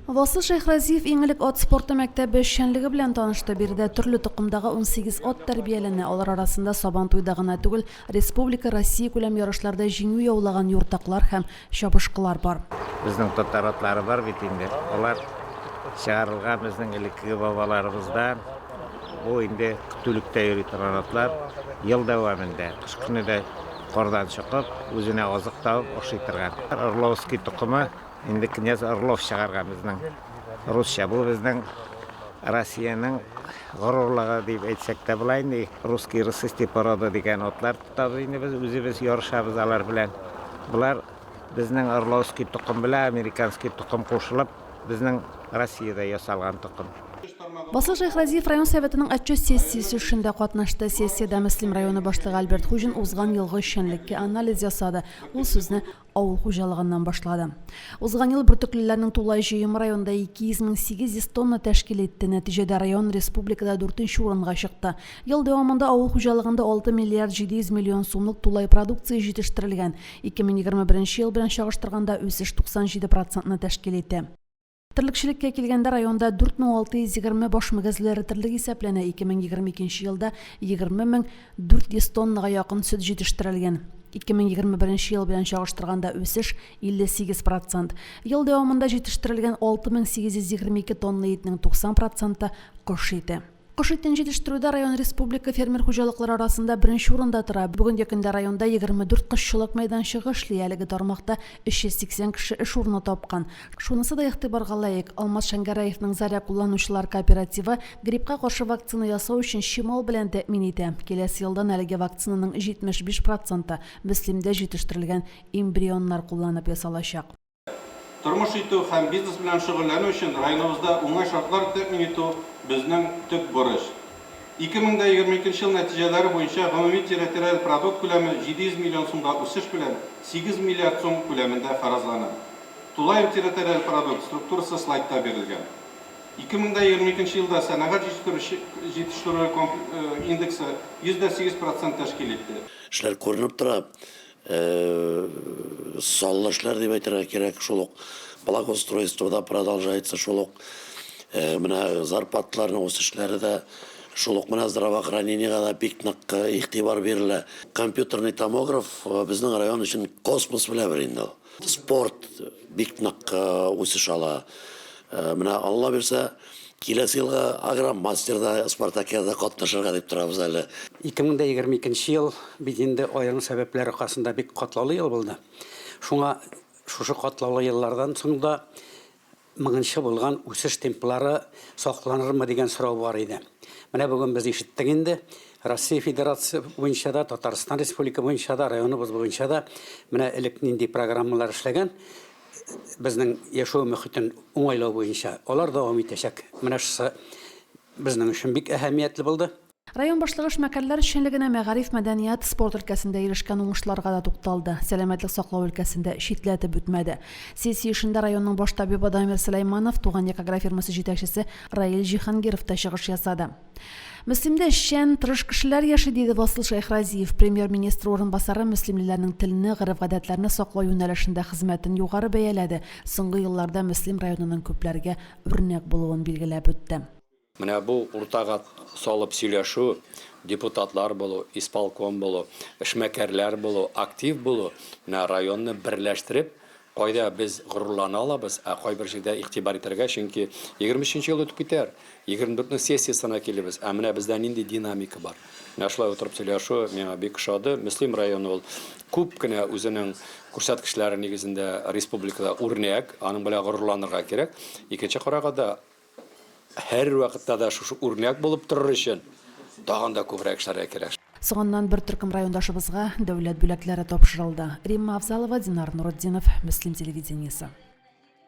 Васил Шәйхразиев иң элек ат спорты мәктәбе эшчәнлеге белән танышты. Биредә төрле токымдагы 18 ат тәрбияләнә. Алар арасында Сабантуйда гына түгел, республика, Россиякүләм ярышларда җиңү яулаган юртаклар һәм чабышкылар бар. Безнең татар атлары бар бит инде. Алар чыгарылган безнең элеккеге бабаларыбыздан. Бу инде көтүлектә йөри торган атлар. Ел дәвамында, кыш көне дә кардан чыгып, үзенә азык табып ашый торган. Орловский токымы Инде князь Орлов чыгарган безнең русча. Бу безнең Россиянең горурлыгы дип әйтсәк тә була инде. Русский рысистый порода дигән атлар тотабыз инде без, үзебез ярышабыз алар белән. Болар безнең Орловский токым белән американский токым кушылып, безнең Россиядә ясалган токым. Васил Шәйхразиев район Советының отчет сессиясе эшендә катнашты. Сессиядә Мөслим районы башлыгы Альберт Хуҗин узган елгы эшчәнлеккә анализ ясады. Ул сүзне авыл хуҗалыгыннан башлады. Узган ел бөртеклеләрнең тулай җыемы районда 200 мең 800 тонна тәшкил итте. Нәтиҗәдә район республикада дүртенче урынга чыкты. Ел дәвамында авыл хуҗалыгында 6 миллиард 700 миллион сумлык тулай продукция җитештерелгән. 2021 ел белән чагыштырганда үсеш 97 процентны тәшкил итә. Терлекчелеккә килгәндә, районда 4620 баш мөгезле эре терлек исәпләнә, 2022 елда 20 400 тоннага якын сөт җитештерелгән. 2021 ел белән чагыштырганда үсеш 58 процент. Ел дәвамында җитештерелгән 6822 тонна итнең 90 проценты кош ите. Кош итен җитештерүдә район республика фермер хуҗалыклары арасында беренче урында тора. Бүгенге көндә районда 24 кошчылык мәйданчыгы эшли, әлеге тармакта 380 кеше эш урыны тапкан. Шунысы да игътибарга лаек, Алмаз Шәңгәрәевның Заря кулланучылар кооперативы гриппка каршы вакцина ясау өчен чимал белән тәэмин итә. Киләсе елдан әлеге вакцинаның 75 проценты Мөслимдә җитештерелгән эмбрионнар кулланып ясалачак. Тормыш итү һәм бизнес белән шөгыльләнү өчен районыбызда уңай шартлар тәэмин итү, безнең төп бурыч. 2022 нче ел нәтиҗәләре буенча гомуми территориаль продукт күләме 700 миллион сумга үсеш белән 8 миллиард сум күләмендә фаразлана. Тулаем территориаль продукт структурасы слайдта бирелгән. 2022 нче елда сәнәгать җитештерүе индексы 100,8 процент тәшкил итте. Эшләр күренеп тора. Саллы эшләр дип әйтергә кирәк, шул ук благоустройство да продолжается, шул ук менә зарплаталарның үсешләре дә, шул ук менә здравоохранениега да бик нык игътибар бирелә. Компьютерный томограф безнең район өчен космос белә бер инде ул. Спорт бик нык үсеш ала. Менә Алла бирсә, киләсе елга Агромастерда, Спартакиадада катнашырга дип торабыз әле. 2022 ел бит инде аерым сәбәпләр аркасында бик катлаулы ел булды. Шуңа шушы катлаулы еллардан соң да моңынчы булган үсеш темплары сакланырмы дигән сорау бар иде. Менә бүген без ишеттек инде, Россия Федерация буенча да, Татарстан Республика буенча да, районыбыз буенча да менә элек нинди программалар эшләгән, безнең яшәү мөхитен уңайлау буенча алар дәвам итәчәк. Менә шусы безнең өчен бик әһәмиятле булды. Район башлыгы эшмәкәрләр эшчәнлегенә, мәгариф, мәдәният, спорт өлкәсендә ирешкән уңышларга да тукталды, сәламәтлек саклау өлкәсен дә читләтеп үтмәде. Сессия эшендә районның баш табибы Дамир Сөләйманов, Туган як агрофирмасы җитәкчесе Раил Җиһангиров та чыгыш ясады. Мөслимдә эшчән, тырыш кешеләр яши, диде Васил Шәйхразиев. Премьер-министр урынбасары мөслимлеләрнең телне, гореф-гадәтләрне саклау юнәлешендә хезмәтен югары бәяләде, соңгы елларда Мөслим районының күпләргә үрнәк булуын билгеләп үтте. Менә бу уртага салып сөйләшү, депутатлар булу, исполком булу, эшмәкәрләр булу, актив булу, менә районны берләштереп, Кайда без горурлана алабыз, ә кайбер җирдә игътибар итәргә, чөнки 23 нче ел үтеп китәр, 24 нең сессиясенә килербез, ә менә бездә нинди динамика бар. Менә шулай утырып сөйләшү миңа бик ошады. Мөслим районы ул күп кенә үзенең күрсәткечләре нигезендә республикада үрнәк, аның белән горурланырга кирәк. Икенче караганда, Һәрвакытта да шушы үрнәк булып торыр өчен тагын да күбрәк эшләргә кирәк. Соңыннан бер төркем райондашыбызга дәүләт бүләкләре тапшырылды. Римма Авзалова, Динар Нуретдинов, Мөслим телевидениесе.